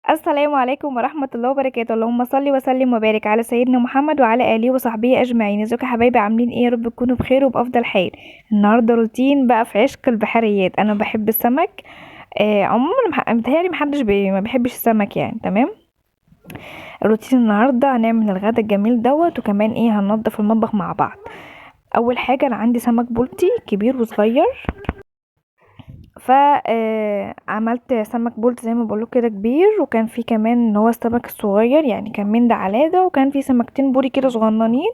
السلام عليكم ورحمة الله وبركاته. اللهم صل وسلم وبارك على سيدنا محمد وعلى آله وصحبه أجمعين. ازيكم يا حبايبي، عاملين ايه؟ يا رب تكونوا بخير وبأفضل حال. النهارده روتين بقى في عشق البحريات. انا بحب السمك، عموما متهيألي محدش ما بيحبش السمك يعني. تمام، روتين النهارده هنعمل الغدا الجميل دوت، وكمان ايه هننضف المطبخ مع بعض. اول حاجة انا عندي سمك بلطي كبير وصغير، ف عملت سمك بولت زي ما بقولك كده كبير، وكان في كمان اللي هو السمك الصغير، يعني كان من ده على ده، وكان في سمكتين بوري كده صغننين.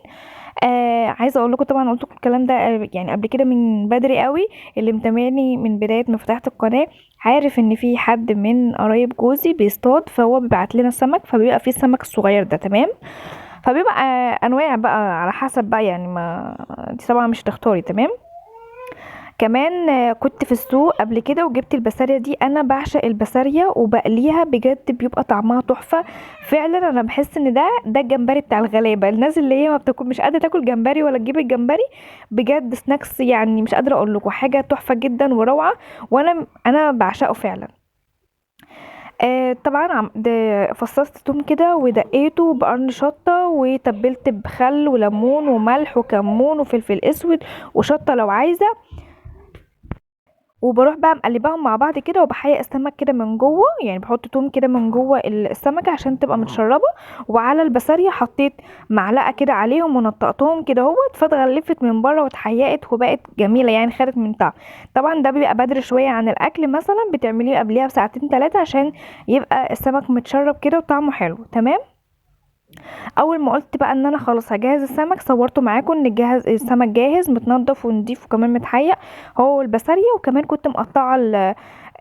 عايزه اقول لكم، طبعا قلت لكم الكلام ده، يعني قبل كده من بدري قوي، اللي متابعني من بداية ما فتحت القناة عارف ان في حد من قرايب جوزي بيصطاد، فهو بيبعت لنا سمك، فبيبقى فيه السمك الصغير ده. تمام، فبيبقى انواع بقى على حسب بقى، يعني ما انت طبعا مش هتختاري. تمام، كمان كنت في السوق قبل كده وجبت البسارية دي. انا بعشق البسارية وبقليها بجد، بيبقى طعمها تحفة فعلا. انا بحس ان ده الجمبري بتاع الغلابة، الناس اللي هي ما بتاكل، مش قادرة تاكل جمبري ولا تجيب الجمبري، بجد snacks يعني مش قادرة اقول لكم، حاجة تحفة جدا وروعة، وانا بعشقه فعلا. طبعا فصصت توم كده ودقيته بقرن شطة، وتبلت بخل وليمون وملح وكمون وفلفل اسود وشطة لو عايزة، وبروح بقى مقلباهم مع بعض كده، وبحيق السمك كده من جوه، يعني بحط توم كده من جوه السمكة عشان تبقى متشربه. وعلى البسارية حطيت معلقه كده عليهم ونطقتهم كده اهوت، فاتغلفت من بره واتحيقت وبقت جميلة، يعني خدت من طعم. طبعا ده بيبقى بدري شوية عن الاكل، مثلا بتعمليه قبليها بساعتين 3 عشان يبقى السمك متشرب كده وطعمه حلو. تمام، اول ما قلت بقى ان انا خلاص هجهز السمك، صورته معاكم ان جاهز السمك، جاهز متنضف ونضيف وكمان متحيق هو البسارية. وكمان كنت مقطعه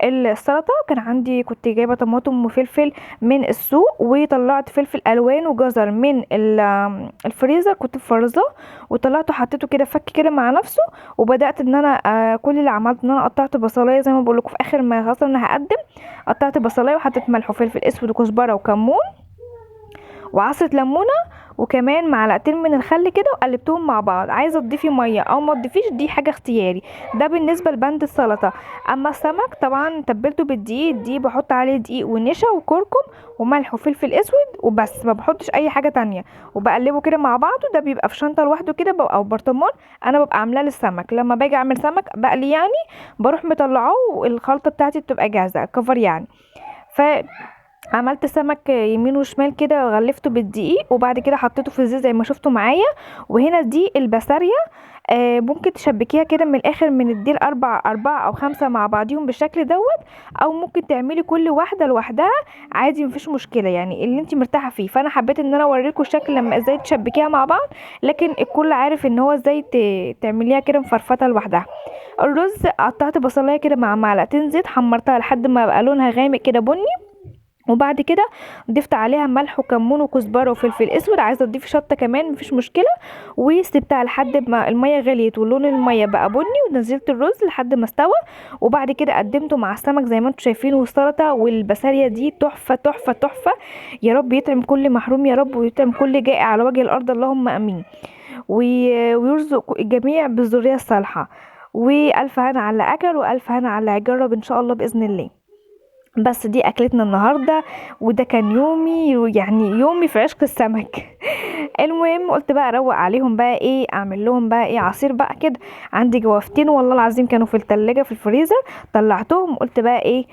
السلطة، كان عندي كنت جايبه طماطم وفلفل من السوق، وطلعت فلفل الوان وجزر من الفريزر، كنت مفرزاه وطلعته حطيته كده فك كده مع نفسه. وبدات ان انا، كل اللي عملته ان انا قطعت بصلايه زي ما بقول لكم في اخر ما خلاص انا هقدم، قطعت بصلايه وحطيت ملح وفلفل اسود وكزبره وكمون وعصرة ليمونه، وكمان معلقتين من الخل كده، وقلبتهم مع بعض. عايزه تضيفي مية او ما تضيفيش، دي حاجة اختياري. ده بالنسبة لبند السلطة. اما السمك طبعا تبلته بالدقيق، دي بحط عليه دقيق ونشا وكركم وملح وفلفل اسود وبس، ما بحطش اي حاجة تانية، وبقلبه كده مع بعضه. ده بيبقى في شنطه لوحده كده او برطمان، انا ببقى عاملاه للسمك. لما باجي اعمل سمك بقلي يعني بروح مطلعاه، والخلطه بتاعتي بتبقى جاهزة كفر يعني. ف عملت سمك يمين وشمال كده، غلفته بالدقيق، وبعد كده حطيته في الزيت زي ما شفتوا معايا. وهنا دي البسارية، ممكن تشبكيها كده من الاخر من الديل 4 او 5 مع بعضيهم بالشكل دوت، او ممكن تعملي كل واحدة لوحدها عادي، مفيش مشكلة، يعني اللي انت مرتاحة فيه. فانا حبيت ان انا اوريكم الشكل لما ازاي تشبكيها مع بعض، لكن الكل عارف ان هو ازاي تعمليها كده مفرفته لوحدها. الرز قطعت بصلايه كده مع معلقتين زيت، حمرتها لحد ما بقى لونها غامق كده بني، وبعد كده ضفت عليها ملح وكمون وكزبره وفلفل اسود، عايزه تضيفي شطه كمان مفيش مشكلة، وسبتها لحد ما المية غليت ولون المية بقى بني، ونزلت الرز لحد ما استوى. وبعد كده قدمته مع السمك زي ما انتم شايفين، والسلطة والبسارية دي تحفة تحفة تحفة. يا رب يطعم كل محروم يا رب، ويطعم كل جائع على وجه الارض، اللهم امين، ويرزق الجميع بالذريه الصالحة. والف هنا على اكل، والف هنا على هيجرب ان شاء الله باذن الله. بس دي اكلتنا النهارده، وده كان يومي، يعني يومي في عشق السمك. المهم قلت بقى اروق عليهم بقى ايه، اعمل لهم بقى ايه عصير بقى كده. عندي جوافتين والله العظيم كانوا في التلاجة في الفريزر، طلعتهم قلت بقى ايه،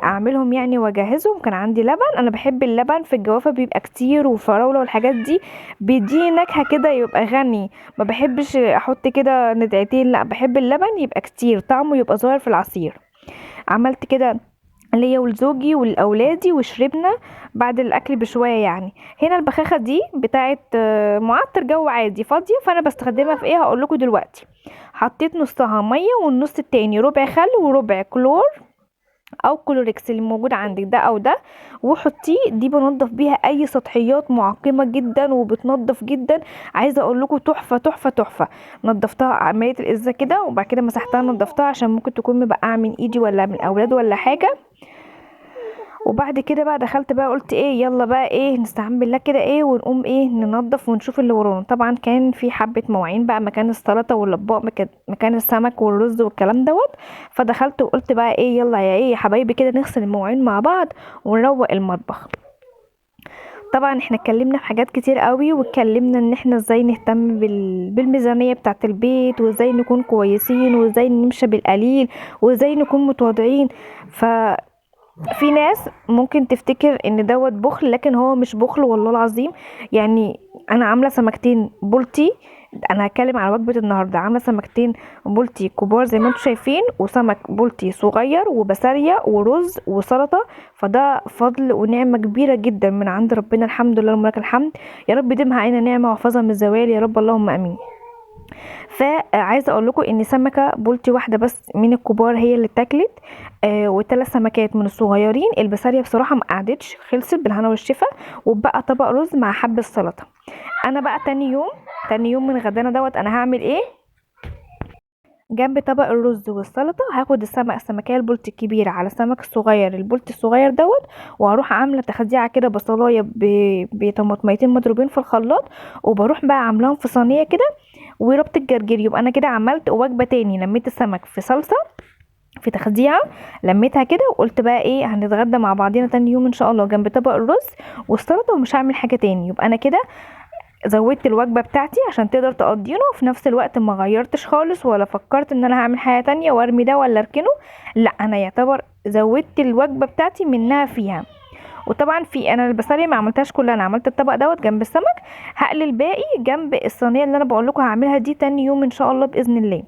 اعملهم يعني واجهزهم. كان عندي لبن، انا بحب اللبن في الجوافه بيبقى كتير، وفراوله والحاجات دي بيديني نكهة كده يبقى غني، ما بحبش احط كده ندعتين، لا بحب اللبن يبقى كتير، طعمه يبقى ظاهر في العصير. عملت كده ليا ولزوجي ولاولادي، وشربنا بعد الاكل بشوية يعني. هنا البخاخه دي بتاعت، معطر جو عادي فاضية، فانا بستخدمها في ايه هقول لكم دلوقتي. حطيت نصها مية والنص التاني ربع خل وربع كلور او كلوريكس اللي موجود عندك ده او ده، وحطيه. دي بنضف بيها اي سطحيات، معقمه جدا وبتنضف جدا، عايزه اقول لكم تحفة تحفة تحفة. نضفتها عملية الازازه كده، وبعد كده مسحتها نضفتها عشان ممكن تكون مبقعه من ايدي ولا من الاولاد ولا حاجة. وبعد كده بقى دخلت بقى قلت ايه، يلا بقى ايه نستعين بالله كده ايه، ونقوم ايه ننظف ونشوف اللي ورانا. طبعا كان في حبة مواعين بقى مكان السلطة والاطباق، مكان السمك والرز والكلام دوت. فدخلت وقلت بقى ايه، يلا يا ايه يا حبايبي كده نغسل المواعين مع بعض ونروق المطبخ. طبعا احنا اتكلمنا في حاجات كتير قوي، واتكلمنا ان احنا ازاي نهتم بالميزانية بتاعة البيت، وازاي نكون كويسين، وازاي نمشي بالقليل، وازاي نكون متواضعين. في ناس ممكن تفتكر ان دوت بخل، لكن هو مش بخل والله العظيم. انا عامله سمكتين بولتي، انا هتكلم على وجبة النهارده، عامله سمكتين بولتي كبار زي ما انتم شايفين، وسمك بولتي صغير، وبسارية ورز وسلطة. فده فضل ونعمه كبيرة جدا من عند ربنا، الحمد لله ولك الحمد يا رب، ديمها علينا نعمه واحفظها من الزوال يا رب، اللهم امين. فعايزه اقول لكم ان سمكة بولتي واحدة بس من الكبار هي اللي اتاكلت، وثلاث سمكات من الصغيرين. البسارية بصراحة ما قعدتش، خلصت بالهنا والشفا، وبقى طبق رز مع حبه سلطة. انا بقى تاني يوم من غدانا دوت انا هعمل ايه؟ جنب طبق الرز والسلطة هاخد السمكيه البولتي الكبيرة على السمك الصغير البولتي الصغير دوت، وهروح عامله تخديعه كده بصلايه بطماطميتين مضروبين في الخلاط، وبروح بقى عاملاهم في صينية كده وربط الجرجير. يبقى انا كده عملت وجبة تاني، لميت السمك في صلصه في تخديعه لميتها كده، وقلت بقى ايه هنتغدى مع بعضينا تاني يوم ان شاء الله جنب طبق الرز والسلطة، ومش هعمل حاجة تاني. يبقى انا كده زودت الوجبة بتاعتي عشان تقدر تقضينه، وفي نفس الوقت ما غيرتش خالص ولا فكرت ان انا هعمل حاجة تانية وارمي ده ولا اركنه، لا انا يعتبر زودت الوجبة بتاعتي منها فيها. وطبعا في انا البسارية ما عملتهاش كلها، انا عملت الطبق دوت جنب السمك، هقلي الباقي جنب الصينية اللي انا بقول لكم هعملها دي تاني يوم ان شاء الله باذن الله.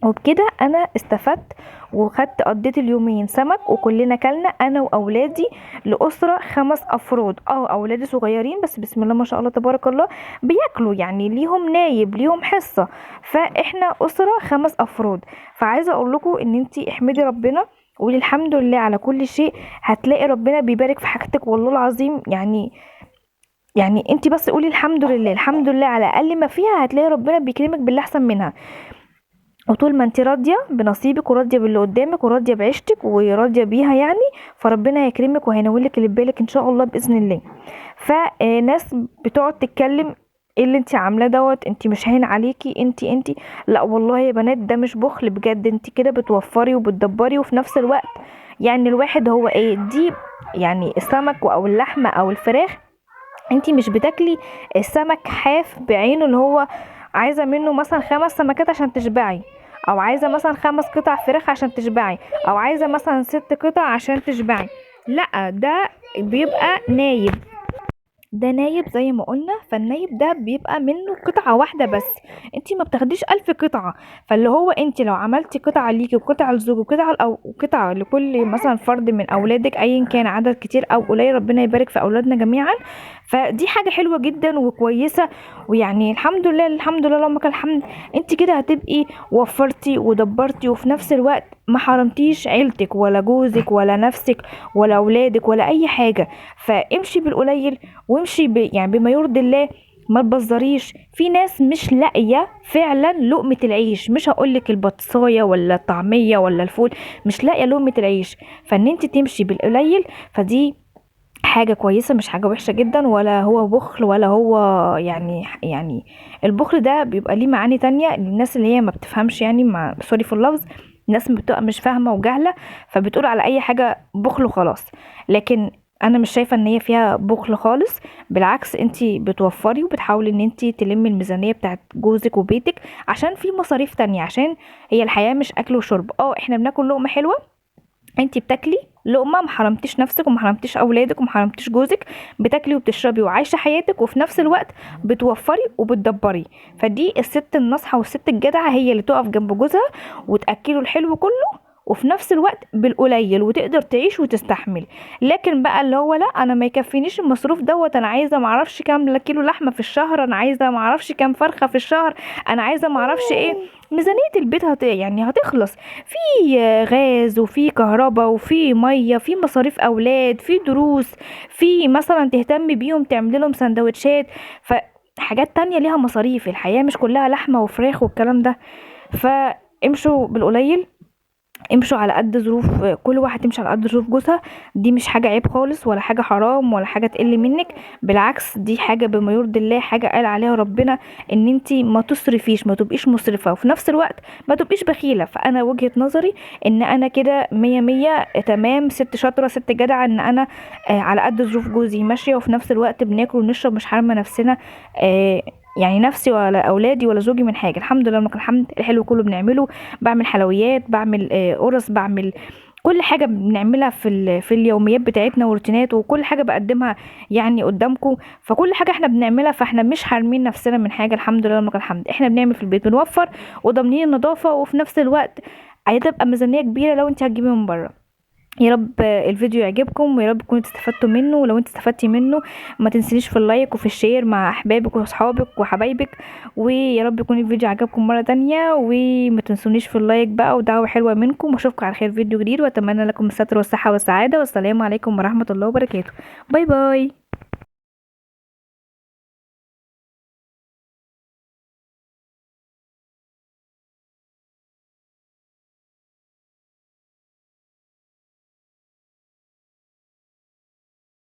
وبكده انا استفدت وخدت قضيت اليومين سمك، وكلنا كلنا انا واولادي لاسرة 5 افراد. اولادي صغيرين بس بسم الله ما شاء الله تبارك الله بياكلوا، يعني ليهم نايب ليهم حصة، فاحنا اسره 5 افراد. فعايزه اقول لكم ان انتي احمدي ربنا وقولي الحمد لله على كل شيء، هتلاقي ربنا بيبارك في حاجتك والله العظيم. يعني انتي بس قولي الحمد لله، الحمد لله على اقل ما فيها، هتلاقي ربنا بيكرمك باللي احسن منها. وطول ما انت راضية بنصيبك وراضيه باللي قدامك وراضيه بعيشتك وراضيه بيها فربنا هيكرمك وهينولك اللي في بالك ان شاء الله باذن الله. فناس بتقعد تتكلم ايه اللي انت عاملاه دوت، انت مش هين عليكي، انت لا والله يا بنات ده مش بخل بجد، انت كده بتوفري وبتدبري، وفي نفس الوقت الواحد هو ايه دي، السمك او اللحمة او الفراخ انت مش بتاكلي السمك حاف بعينه اللي هو عايزه منه مثلا 5 سمكات عشان تشبعي، او عايزه مثلا 5 قطع فراخ عشان تشبعي، او عايزه مثلا 6 قطع عشان تشبعي، لا ده بيبقى نايب، ده نايب زي ما قلنا. فالنايب ده بيبقى منه قطعة واحدة بس، انتي ما بتاخديش 1000 قطعة. فاللي هو انتي لو عملتي قطعة ليكي وقطعة لزوجك وقطعة وقطعة لكل مثلا فرد من اولادك ايا كان عدد كتير او قليل، ربنا يبارك في اولادنا جميعا، فدي حاجة حلوة جدا وكويسة. ويعني الحمد لله، الحمد لله اللهم لك الحمد، انتي كده هتبقي وفرتي ودبرتي، وفي نفس الوقت ما حرمتيش عيلتك ولا جوزك ولا نفسك ولا اولادك ولا اي حاجة. فامشي بالقليل وامشي بما يرضي الله، ما تبذريش. في ناس مش لاقيه فعلا لقمة العيش، مش هقولك البطايه ولا الطعمية ولا الفول، مش لاقيه لقمة العيش. فان انت تمشي بالقليل فدي حاجة كويسة، مش حاجة وحشة جدا، ولا هو بخل ولا هو يعني البخل ده بيبقى ليه معاني تانية للناس اللي هي ما بتفهمش، مع سوري في اللفظ، الناس بتبقى مش فاهمه وجاهله فبتقول على اي حاجة بخل وخلاص. لكن انا مش شايفه ان هي فيها بخل خالص، بالعكس انتي بتوفري وبتحاولي ان انتي تلمي الميزانية بتاعت جوزك وبيتك عشان في مصاريف تانية، عشان هي الحياة مش اكل وشرب. احنا بناكل لقمة حلوة، انتي بتاكلي لقمة ما حرمتيش نفسك وما حرمتيش اولادك وما حرمتيش جوزك، بتاكلي وبتشربي وعايشة حياتك، وفي نفس الوقت بتوفري وبتدبري. فدي الست الناصحة والست الجدعه هي اللي تقف جنب جوزها وتاكله الحلو كله وفي نفس الوقت بالقليل، وتقدر تعيش وتستحمل. لكن بقى اللي هو لا انا ما يكفينيش المصروف دوت، انا عايزه ما اعرفش كام كيلو لحمه في الشهر، انا عايزه ما اعرفش كام فرخة في الشهر، انا عايزه ما اعرفش ايه، ميزانية البيت هتخلص، في غاز وفي كهرباء وفي مية، في مصاريف اولاد، في دروس، في مثلا تهتم بيهم تعمل لهم سندوتشات، فحاجات تانية ليها مصاريف. الحياة مش كلها لحمه وفراخ والكلام ده. فامشوا بالقليل، امشوا على قد ظروف كل واحد، تمشي على قد ظروف جوزها. دي مش حاجة عيب خالص ولا حاجة حرام ولا حاجة تقل منك، بالعكس دي حاجة بما يرضي الله، حاجة قال عليها ربنا ان انتي ما تصرفيش، ما تبقيش مسرفة، وفي نفس الوقت ما تبقيش بخيله. فانا وجهه نظري ان انا كده مية مية تمام، ست شاطرة ست جدعه، ان انا على قد ظروف جوزي ماشية، وفي نفس الوقت بناكل ونشرب، مش حارمه نفسنا يعني نفسي ولا اولادي ولا زوجي من حاجة. الحمد لله ولك الحمد، الحلو كله بنعمله، بعمل حلويات، بعمل قرص، بعمل كل حاجة بنعملها في اليوميات بتاعتنا وروتينات، وكل حاجة بقدمها يعني قدامكم. فكل حاجة احنا بنعملها، فاحنا مش حارمين نفسنا من حاجة، الحمد لله ولك الحمد. احنا بنعمل في البيت، بنوفر وضامنين النظافة، وفي نفس الوقت هتبقى ميزانية كبيرة لو انت هتجيبي من بره. يا رب الفيديو يعجبكم، ويا رب تكونوا استفدتوا منه. ولو انت استفدتي منه ما تنسينيش في ال like وفي ال share مع احبابك واصحابك وحبايبك. ويا رب يكون الفيديو عجبكم مرة تانية، وما تنسونيش في ال like بقى، ودعوة حلوة منكم. واشوفكم على خير فيديو جديد، واتمنى لكم الستر والصحة والسعادة، والسلام عليكم ورحمة الله وبركاته. bye bye.